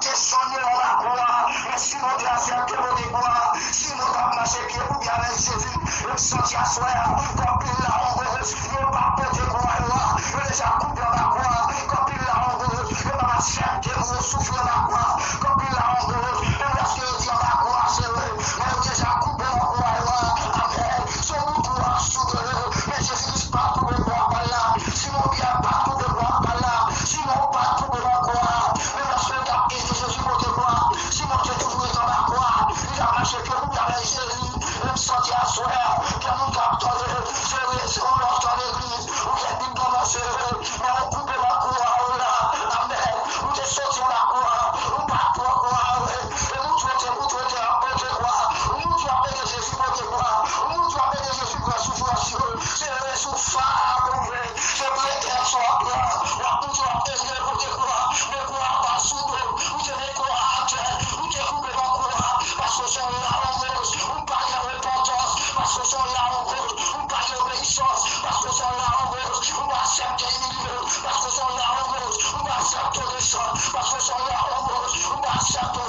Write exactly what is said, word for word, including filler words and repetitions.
Te sonn yo anba kwa, men si mwen te aksepte pote kwa, si mwen t ap mache pye pou byen avèk Jezi, e m santi aswè a, kòm pil lawon goz, yo pa pote kwa yo a, yo deja koupe anba kwa, kòm pil lawon goz, yo pa aksepte pou yo soufri anba kwa, kòm pil lawon goz, menm lèske yo di anba kwa se vre, men yo deja koupe anba kwa yo a, amèn, se yon bouton w ap soudre, men Jezi Kris pa t koupe kwa pa l la, si mwen byen pa t koupe kwa pa l la, si mwen pa t koupe anba kwa, menm lèske yo t ap ede Jezi pote kwa, si mwen te toujou rete anba kwa, li t ap mache pye pou byen avèk Jezi, e m santi aswè a, gen moun k ap tande, se vre, se yon lòt tan legliz, ou gen Bib nan men w se vre, men ou koupe nan kwa w la, amèn, ou te soti anba kwa, ou pa t pran kwa, e moun yo te, moun yo te ap pote kwa, moun yo ap ede Jezi pote kwa, moun yo ap ede Jezi pran soufrans yo, se vre sou fa pou vre, se pretèks w ap pran, w ap moun yo ap ede pote kwa, men kwa a pa sou do, ou te met kwa a atè, ou te koupe nan kwa a, paske w se yon lawon goz, ou pa gen repantans, paske w se yon lawon goz, ou pa gen obeyisans, paske w se yon lawon goz, ou pa aksepte imilye, paske w se yon lawon goz, ou pa aksepte desann, paske w se yon lawon goz, ou pa aksepte